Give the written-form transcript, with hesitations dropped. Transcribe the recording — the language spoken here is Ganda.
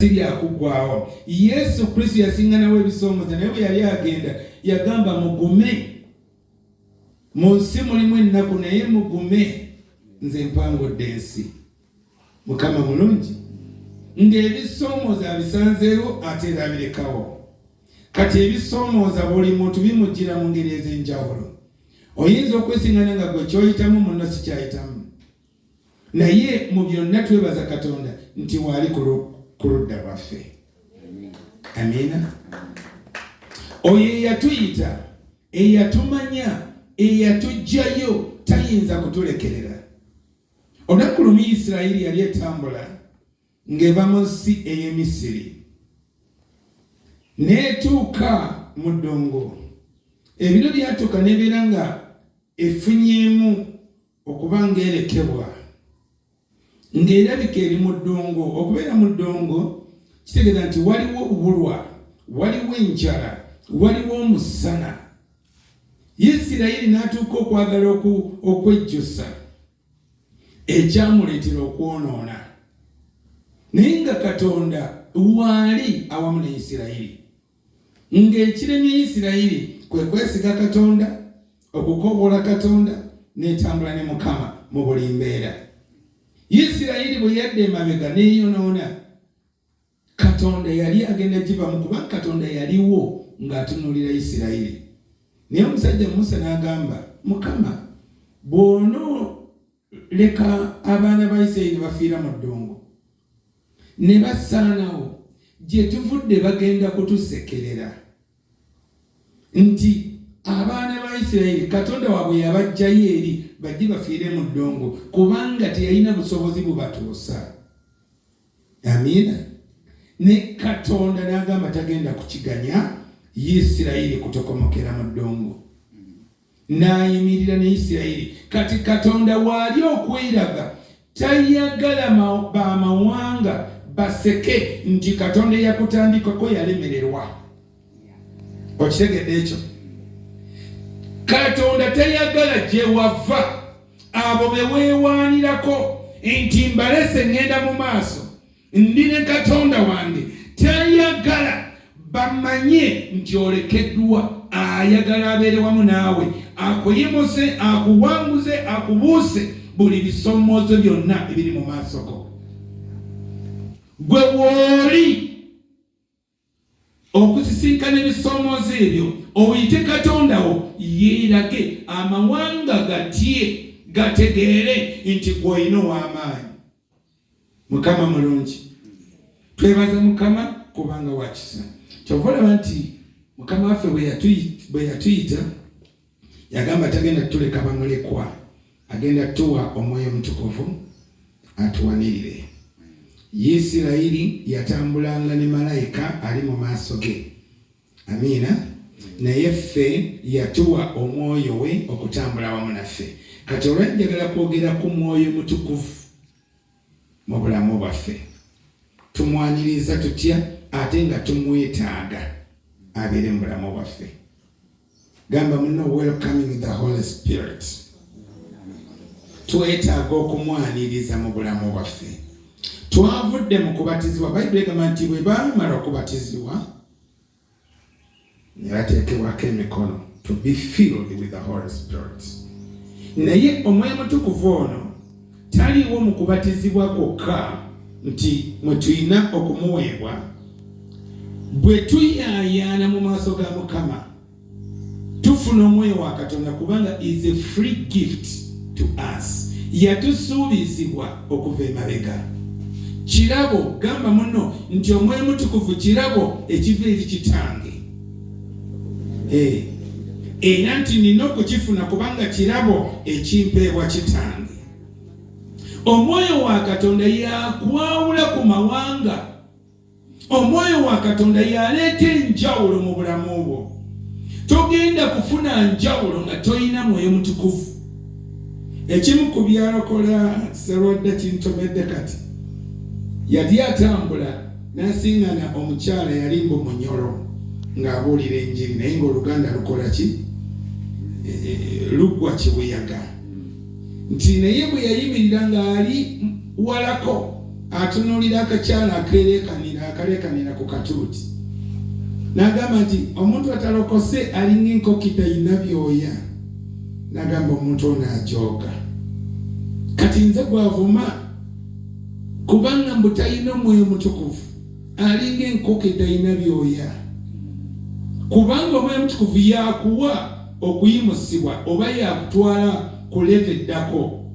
Si lyakuggwawo. Yesu Kristo yasinganawo ebisoomoza, naye bwe yali agenda yagamba, "Mugume, mu nsi mulimu ennaku, naye mugume, nze mpangudde ensi." Mukama mulungi, ng'ebisoomooza abisanzeewo ate era abirekawo. Kati ebisoomooza buli muntu bimujjira mu ngeri ez'enjawulo. Oyinza okwesingana nga gwe kyoyitamu munno si kyayitamu, naye mu byonna twebaza Katonda nti waali ku ludda lwaffe. Amiina. Oyo eyatuyita, eyatumanya, eyatugjayo, tayinza kutulekerera. Olunaku lumu Isirayiri yali etambula ng'eva mu nsi ey'Emisiri n'etuuka mu ddungu. Ebiro byatuuka n'ebeera nga efunyeemu okuba ng'erekebwa, ng'erabika eri mu ddungu. Okubeera mu ddungu kitegeeza nti waliwo obubulwa, waliwo enjala, waliwo omusana. Isirayiri n'atuuka okwagala okwejjusa, ekyamuleetera okwonoona, naye nga Katonda waali awamu ne Isirayiri. Ng'ekiremye Isirayiri kwe kwesiga Katonda, okukoowoola Katonda, n'etambula ne Mukama mu buli mbeera. Isirayiri bwe yadda emabega n'eyonoona, Katonda yali agenda givamu, kubanga Katonda yaliwo ng'atunuulira Isirayiri. Naye omusajja Musa n'agamba Mukama, "Bw'onooleka abaana ba Isirayiri ne bafiira mu ddungu ne basaanawo, gye tuvudde bagenda kutusekerera nti abaana ba Isirayiri Katonda waabwe yabaggyayo eri bajje bafiire mu ddungu, kubanga teyalina busobozi bubatuusa." Amiina. Ne Katonda n'agamba tagenda kukiganya Isirayiri kutokomokera mu ddungu, n'ayimirira ne Isirayiri. Kati Katonda waali okweraga, tayagala bamawanga baseke nti Katonda eyakutandikako yalemererwa. Okitegedde ekyo? Katonda tayagala gye wava, abo be weewaanirako nti mbalese, ŋŋenda mu maaso, ndi ne Katonda wange, tayagala bamanye nti olekeddwa. Ayagala abeere wamu naawe, akuyimuse, akuwanguze, akubuuse buli bisomoozo byonna ebiri mu maaso go. Gwe wooli okusisinkana ebisomoozo ebyo, oyite Katonda wo yeerage, amawanga gatye, gategeere nti gw'olina ow'amaanyi. Mukama mulungi. Twebaza Mukama kubanga wakisa. Kyova olaba nti Mukama waffe bwe yatuyita yagamba tagenda tutuleka bamulekwa, agenda tuwa Omwoyo Omutukuvu atuwanirire. Isirayiri yatambulanga ne malayika ali mu maaso ge. Amiina. Naye ffe yatuwa Omwoyo we okutambula wamu naffe. Kati olwa njagala kwogera ku Mwoyo Mutukuvu mu bulamu bwaffe. Tumwaniriza tutya ate nga tumwetaaga abeere mu bulamu bwaffe? Gamba muno, "Welcoming the Holy Spirit." Twetaaga okumwaniriza mu bulamu bwaffe. Twavudde mu kubatizibwa. Bayibuli egamba nti bwe baamala okubatizibwa ne bateekebwako emikono to be filled with the Holy Spirit. Naye Omwoyo Mutukuvu ono taliiwo mu kubatizibwa kwokka nti mwe tulina okumuweebwa. Bwe tuyaayaana mu maaso ga Mukama tufuna Omwoyo wa Katonda, kubanga is a free gift to us, yatusuubizibwa okuva emabega. Kirabo. Gamba muno nti Omwoyo Mutukuvu kirabo ekiva eri Kitange. Era nti nina okukifuna kubanga kirabo ekimpeebwa Kitange. Omwoyo wa Katonda yakwawula ku mawanga. Omwoyo wa Katonda yaleeta enjawulo mu bulamu bwo. Togenda kufuna njawulo nga toyina Mwoyo Mutukuvu. Ekimu ku byalokola Serwadda kintomedde. Kati yali atambula n'asiŋŋana omukyala, yali mbu Munyolo, ng'abuulira enjiri, naye ng'Oluganda lukola ki? Luggwa kibuyaga. Nti naye bwe yayimirira ng'ali walako. Atunuulira akakyala akereekanira akaleekanira ku katuuti n'agamba nti omuntu atalokose alinga enkoko talina byoya. N'agamba omuntu ono ajooga. Kati nze gwavuma kubanga mbu talina omwoyo mutukuvu, alinga enkoko etalina byoya. Kubanga omwoyo mutukuvu yakuwa okuyimusibwa oba yakutwala ku level eddako.